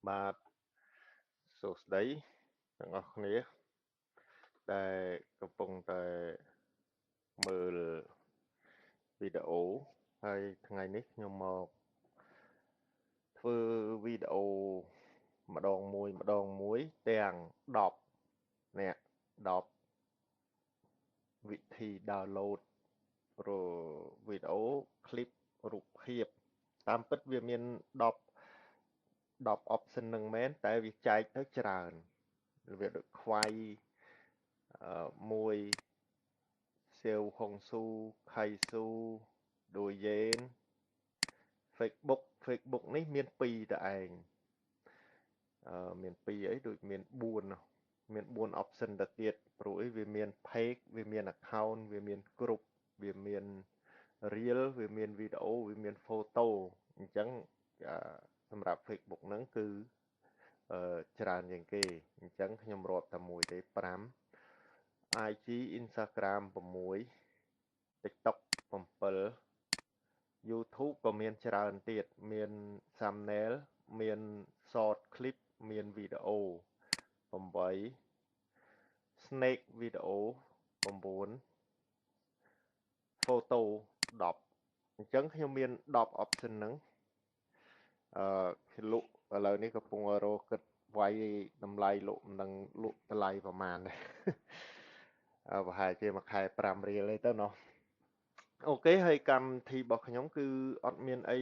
បាទសួស្តីទាំងអស់គ្នាដែលកំពុងតែមើលវីដេអូហើយថ្ងៃនេះខ្ញុំមកធ្វើវីដេអូម្ដងមួយទាំង10នាក់10វិធី download វីដេអូឃ្លីបរូបភាពតាមពិតវាមាន10 option នឹងមែនតែវាចែកទៅច្រើនវាដូចខ្វៃមួយសៀវហុងស៊ូខៃស៊ូដូយេន Facebook នេះមាន2តែឯងមាន2អីដូចមាន4មាន4 option ទៅទៀតព្រោះអីវាមាន page វាមាន account វាមាន group វាមាន reel វាមានវីដេអូវាមាន photo អញ្ចឹងសម្រាប់ Facebook ហ្នឹងគឺច្រើនជាងគេអញ្ចឹងខ្ញុំរាប់តែមួយទេ5 IG Instagram 6 TikTok 7 YouTube ក៏មានច្រើនទៀតមាន thumbnail មាន short clip មានវីដេអូ8 snake video 9 photo 10អញ្ចឹងខ្ញុំមាន10 option ហ្នឹងគេលក់ឥឡូវនេះកំពុងរកគិតវាយតម្លៃលក់មិនដឹងលក់តម្លៃប្រហែលដែរប្រហែលជាមួយខែ5រៀលទេទៅណោះអូខេហើយកម្មវិធីរបស់ខ្ញុំគឺអត់មានអី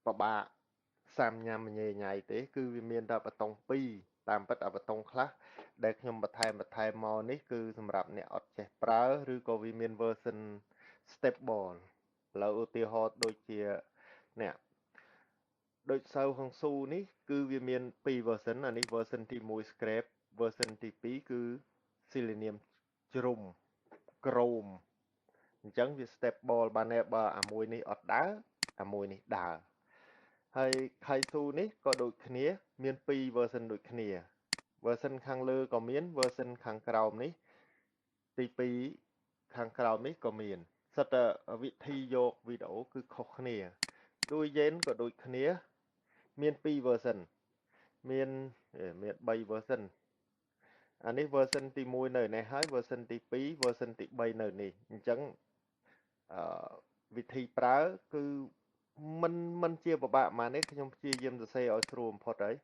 ពិបាកសាំញ៉ាំញ៉ៃញ៉ៃទេគឺវាមានតែបតុង2តាមពិតអាបតុងខ្លះដែលខ្ញុំបន្ថែមមកនេះគឺសម្រាប់អ្នកអត់ចេះប្រើឬក៏វាមាន version stable ឥឡូវឧទាហរណ៍ដូចជាអ្នកដូចសៅហុងស៊ូនេះគឺវាមាន2 version អានេះ version ទី1 scrap version ទី2គឺ Selenium ជ្រុំ Chrome អញ្ចឹងវា stable បានដែរបើអាមួយនេះអត់ដើរអាមួយនេះដើរហើយ Kaisu នេះក៏ដូចគ្នាមាន2 version ដូចគ្នា version ខាងលើក៏មាន version ខាងក្រោមនេះទី2ខាងក្រោមនេះក៏មានសិតតែវិធីយកវីដេអូគឺខុសគ្នាដូចយេនក៏ដូចគ្នាមាន2 version មាន3 version អានេះ version ទី1នៅនេះហើយ version ទី2 version ទី3នៅនេះអញ្ចឹងវិធីប្រើគឺមិនជាពិបាកប៉ុន្មានទេខ្ញុំព្យាយាមសរសេរឲ្យស្រួលបំផុតហើយ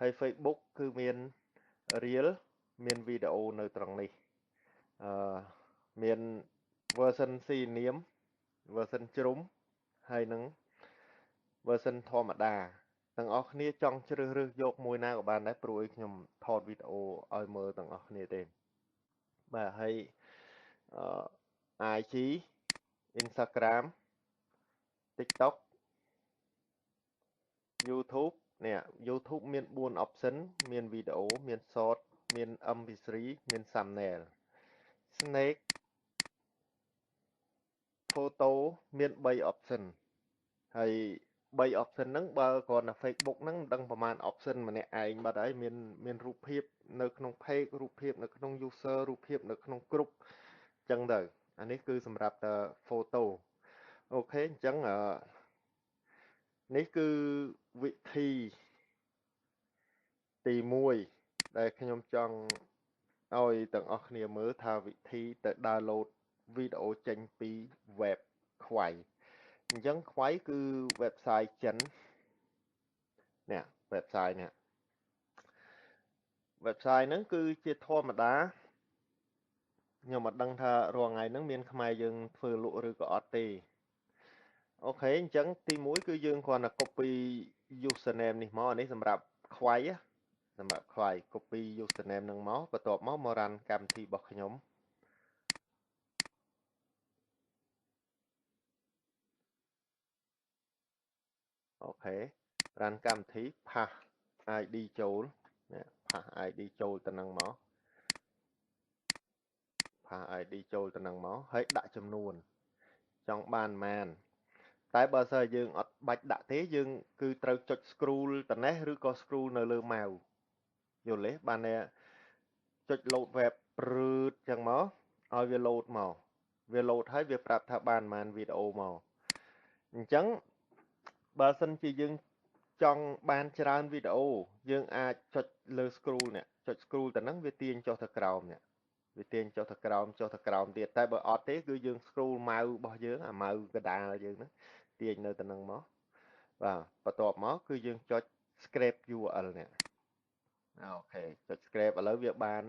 ហើយ Facebook គឺមាន Reel មានវីដេអូនៅត្រង់នេះមាន version Selenium version ជ្រុំហើយនឹង version ធម្មតាទាំងអស់គ្នាចង់ជ្រើសរើសយកមួយណាក៏បានដែរព្រោះឲ្យខ្ញុំថតវីដេអូឲ្យមើលទាំងអស់គ្នាទេបាទហើយIG Instagram TikTok YouTube នេះ YouTube មាន4 option មានវីដេអូមាន short មាន MP3 មាន thumbnail Snake Photo មាន3 option ហើយ3 option ហ្នឹងបើគ្រាន់តែ Facebook ហ្នឹងមិនដឹងប្រហែល option ម្នាក់ឯងបាត់ហើយមានរូបភាពនៅក្នុង page រូបភាពនៅក្នុង user រូបភាពនៅក្នុង group អញ្ចឹងទៅអានេះគឺសម្រាប់តែ photo អូខេអញ្ចឹងនេះគឺវិធីទី1ដែលខ្ញុំចង់ឲ្យទាំងអស់គ្នាមើលថាវិធីទៅ download វីដេអូចេញពី web ខ្វៃអញ្ចឹងខ្វៃគឺ website ចិននេះ website នេះ website ហ្នឹងគឺជាធម្មតាខ្ញុំអត់ដឹងថារាល់ថ្ងៃហ្នឹងមានខ្មែរយើងធ្វើលក់ឬក៏អត់ទេអូខេអញ្ចឹងទី1គឺយើងគ្រាន់តែ copy username នេះមកអានេះសម្រាប់ខ្វៃសម្រាប់ខ្វៃ copy username ហ្នឹងមកបន្ទាប់មកមក run កម្មវិធីរបស់ខ្ញុំអូខេ run កម្មវិធី pass ID ចូលនេះ pass ID ចូលទៅនឹងមក pass ID ចូលទៅនឹងមកហើយដាក់ចំនួនចង់បានប៉ុន្មានតែបើសិនយើងអត់បាច់ដាក់ទេយើងគឺត្រូវចុច scroll តនេះឬក៏ scroll នៅលើ mouse យល់ទេបានតែចុច load web ព្រឺតចឹងមកឲ្យវា load មកវា load ហើយវាប្រាប់ថាបានប៉ុន្មានវីដេអូមកអញ្ចឹងបើសិនជាយើង ចង់បានច្រើនវីដេអូ យើងអាចចុចលើ scroll នេះ ចុច scroll ទៅហ្នឹងវាទាញចុះទៅក្រោមនេះ វាទាញចុះទៅក្រោម ចុះទៅក្រោមទៀត។ តែបើអត់ទេ គឺយើង scroll ម៉ៅរបស់យើង អាម៉ៅកដាលយើងហ្នឹងទាញនៅទៅនឹងមក បាទ បន្ទាប់មកគឺយើងចុច scrape URL នេះ។ អូខេ ចុច scrape ឥឡូវវាបាន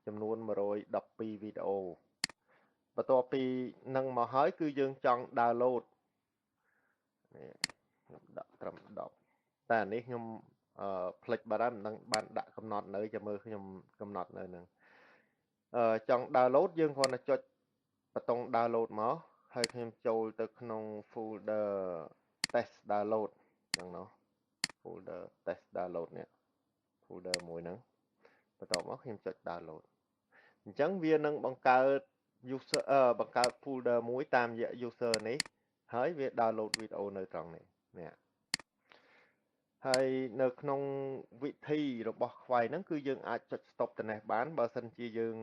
ចំនួន112វីដេអូ។ បន្ទាប់ពីនឹងមកហើយ គឺយើងចង់ download នេះ ខ្ញុំដាក់ត្រឹម10 តែអានេះខ្ញុំអឺផ្លិចបាត់ហើយ មិនដឹងបានដាក់កំណត់នៅ ចាំមើលខ្ញុំកំណត់នៅហ្នឹង។ អឺចង់ download យើងគ្រាន់តែចុចប៊ូតុង download មក ហើយខ្ញុំចូលទៅក្នុង folder test download ចឹងណោះ folder test download នេះ folder មួយហ្នឹង បន្ទាប់មកខ្ញុំចុច download អញ្ចឹងវានឹងបង្កើត user បង្កើត folder មួយតាមរយៈ user នេះ ហើយវា download វីដេអូនៅត្រង់នេះនេះ។ ហើយនៅក្នុងវិធីរបស់ខ្វៃហ្នឹង គឺយើងអាចចុច stop ទៅនេះបាន បើសិនជាយើង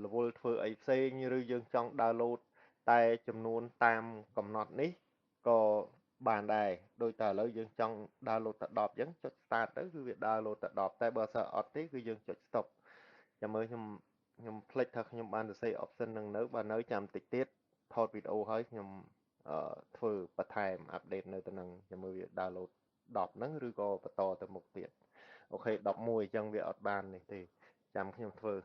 រវល់ធ្វើអីផ្សេង ឬយើងចង់ download តែចំនួនតាមកំណត់នេះក៏បានដែរ។ ដូចតែឥឡូវយើងចង់ download តែ10 អញ្ចឹងចុច start ទៅ គឺវា download តែ10 តែបើសិនអត់ទេ គឺយើងចុច stop។ ចាំមើល ខ្ញុំភ្លេចថាខ្ញុំបានសរសេរ option នឹងនៅ បើនៅចាំតិចទៀតថតវីដេអូហើយខ្ញុំធ្វើបន្ថែម update នៅទៅនឹង ចាំមើលវា download 10ហ្នឹង ឬក៏បន្តទៅមុខទៀត។ អូខេ 11 អញ្ចឹងវាអត់បាននេះទេ ចាំខ្ញុំធ្វើ។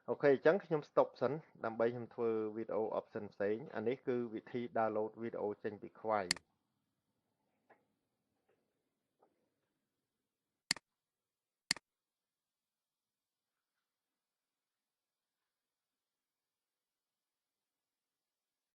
អូខេ អញ្ចឹងខ្ញុំ stop សិន ដើម្បីខ្ញុំធ្វើវីដេអូ option ផ្សេង។ អានេះគឺវិធី download វីដេអូចេញពីខ្វៃ។